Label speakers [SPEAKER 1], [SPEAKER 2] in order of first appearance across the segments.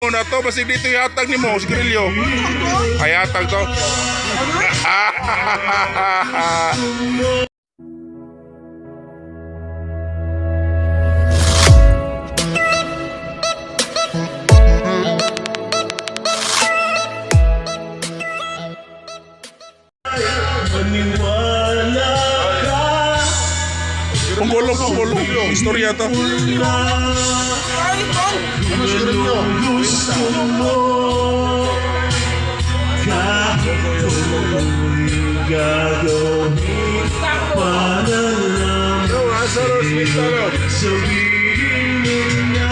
[SPEAKER 1] Na to basig dito ihatag nimo sigarilyo. Ay hatag to.
[SPEAKER 2] Maniwala ka.
[SPEAKER 1] Panggulong, panggulong. Istorya to.
[SPEAKER 2] Ano gusto mo, kahit anong gagawin para lang sabihin mo na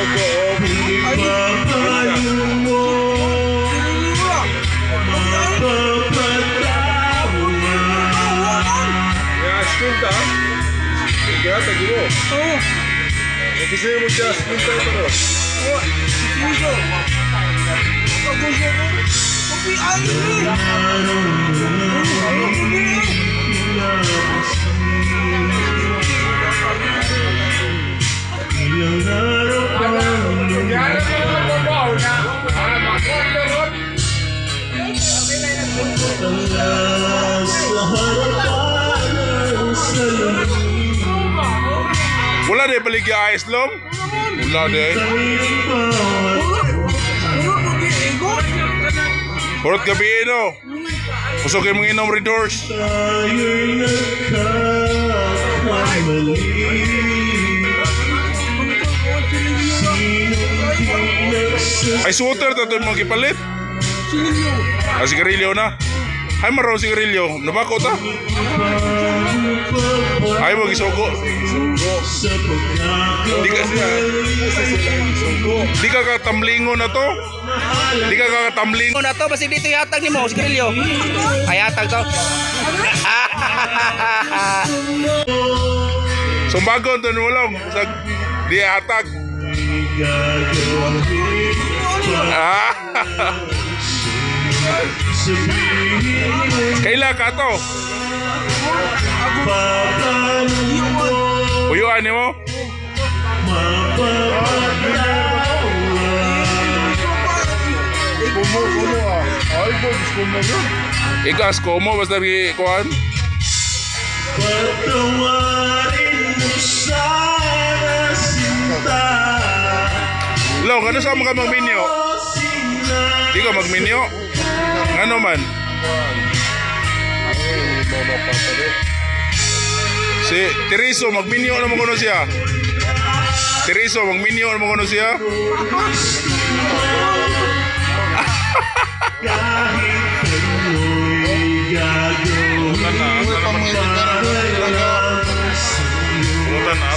[SPEAKER 2] ipapayo mo, mapapatawa. Ilang araw pang lumipas sa harapan ng salamin.
[SPEAKER 1] Wala de baligya ice long. Wala de.
[SPEAKER 2] Tayong bawat
[SPEAKER 1] Purot gabi no. Kusog kay mga inom Red Horse.
[SPEAKER 2] Tayo'y nagkakamali. Sinong di nagsasama?
[SPEAKER 1] Ay water to mga gipalit. Ah, sigarilyo na. Ay maraw sigarilyo. Nabako ta. Ay mo gisugo.
[SPEAKER 2] Sa
[SPEAKER 1] Di ka
[SPEAKER 2] pagkakamali.
[SPEAKER 1] Di ka katamlingo na to. Di ka katamlingo.
[SPEAKER 3] Na to basig dito ihatag nimo sigarilyo. Ay hatag to.
[SPEAKER 1] Sumbagon to nulong sa di hatag.
[SPEAKER 2] Gagawin
[SPEAKER 1] Ah.
[SPEAKER 2] sabihin mo.
[SPEAKER 1] Kaila ka to?
[SPEAKER 2] Paano mo
[SPEAKER 1] Uyuan nimo?
[SPEAKER 2] mapapatawa?
[SPEAKER 1] Ikas ko mo basta gi kuan.
[SPEAKER 2] Patawarin mo sana sinta.
[SPEAKER 1] Long, ano sa mga magminyo?
[SPEAKER 2] Sina
[SPEAKER 1] Di ka magminyo? Ngano man? Si Teriso, magminyo naman kuno siya. Teriso, magminyo naman kuno siya.
[SPEAKER 2] Kahit ano'y gagawin para lang sa'yo.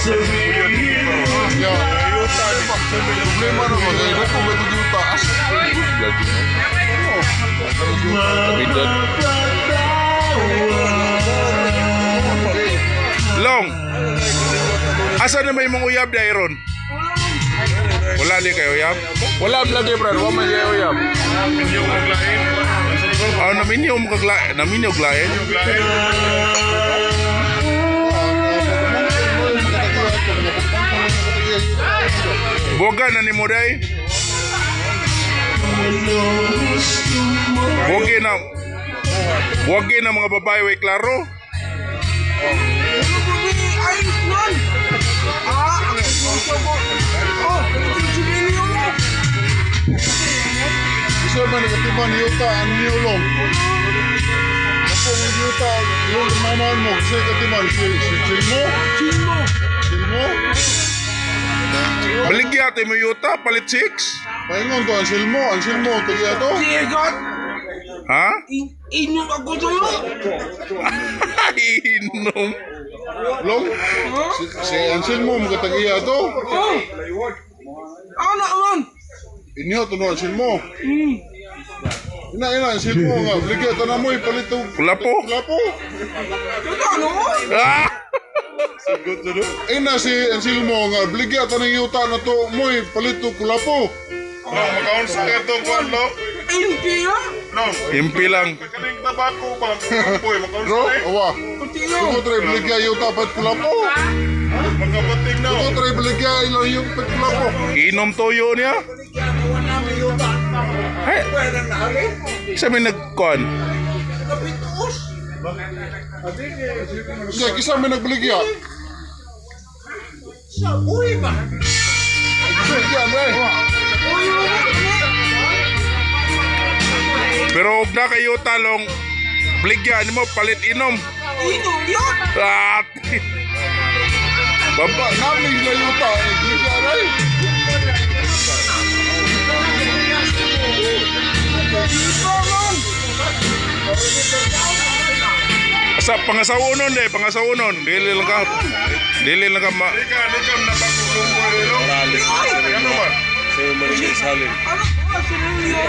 [SPEAKER 2] Sabihin mo.
[SPEAKER 4] Problema na ko, kaya ko may yuta.
[SPEAKER 2] Mapapatawa.
[SPEAKER 1] Long, asa na may mong uyab dairon? Wala di kayo uyab? Wala am lagi brad, wala man kayo uyab. Ah, naminyo mo kagla, naminyo glain. Buwagan na ni mo day.
[SPEAKER 2] Ano gusto mo?
[SPEAKER 1] Buwagin na. Buwagin na mga babae way klaro.
[SPEAKER 4] Isa man nakatiman ni yuta ang niyulong. Ako ang yuta, yung mamahan mo, kasi katiman si si Chilmo. Chilmo?
[SPEAKER 1] Baligya tayo mo yuta, palit 6.
[SPEAKER 4] Paingon to, ang Silmo, tagiya to.
[SPEAKER 1] Ha?
[SPEAKER 5] Inom ako sa'yo.
[SPEAKER 1] Inom.
[SPEAKER 4] Long? Si Anselmo, mga tagiya to.
[SPEAKER 5] Oh. Ano man?
[SPEAKER 4] Inyo to no, Anselmo. Ina, ina, Anselmo nga. Baligya, tanan mo, ipalit to.
[SPEAKER 1] Kulapo.
[SPEAKER 4] Kulapo.
[SPEAKER 5] Ito ano?
[SPEAKER 1] Ah!
[SPEAKER 4] Ina si Anselmo nga, baligya tanang yuta na to, moy, palit to kulapo.
[SPEAKER 1] Makaunsa ka itong kuan, lo?
[SPEAKER 5] Hindi ah.
[SPEAKER 1] Impi lang.
[SPEAKER 4] Bro, awa. Suko try baligya yuta pat kulapo. Suko try baligya ilang yung pat kulapo.
[SPEAKER 1] Inom toyo niya. Ay, sa may nagkuan.
[SPEAKER 4] Sige, kisa may nagbaligya.
[SPEAKER 5] Uy ba?
[SPEAKER 4] Baligya, Andre.
[SPEAKER 1] Pero og na kayo talong bligya nimo palit inom.
[SPEAKER 5] Inom yun!
[SPEAKER 1] Ah. Baba,
[SPEAKER 4] Ba, namin sila yuta. Baligya, Andre.
[SPEAKER 1] Sa pangasawunon de, pangasawunon. Dili lang ka. Dili lang ka ma. Di ka napakulukoy. Ano ba?
[SPEAKER 5] Ano? Sigarilyo?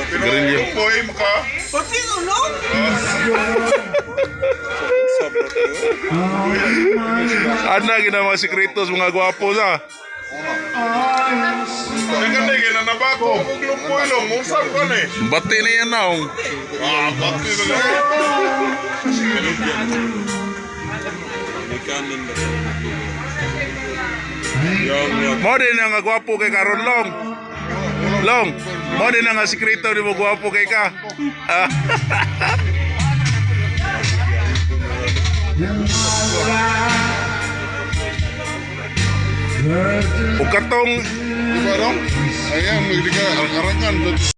[SPEAKER 1] Sigarilyo.
[SPEAKER 5] Pati ulo?
[SPEAKER 1] Ana gina mga sikretos mga gwapo sa. Bati na yan naong.
[SPEAKER 4] Ah, bati na lang.
[SPEAKER 1] Mo din ang nga gwapo kay karon long. Long, mo din ang nga sikreto ni mo gwapo kay ka. Ah. Ug katong
[SPEAKER 4] Di ba, Dong? Ayan, may ka, arang-arangan.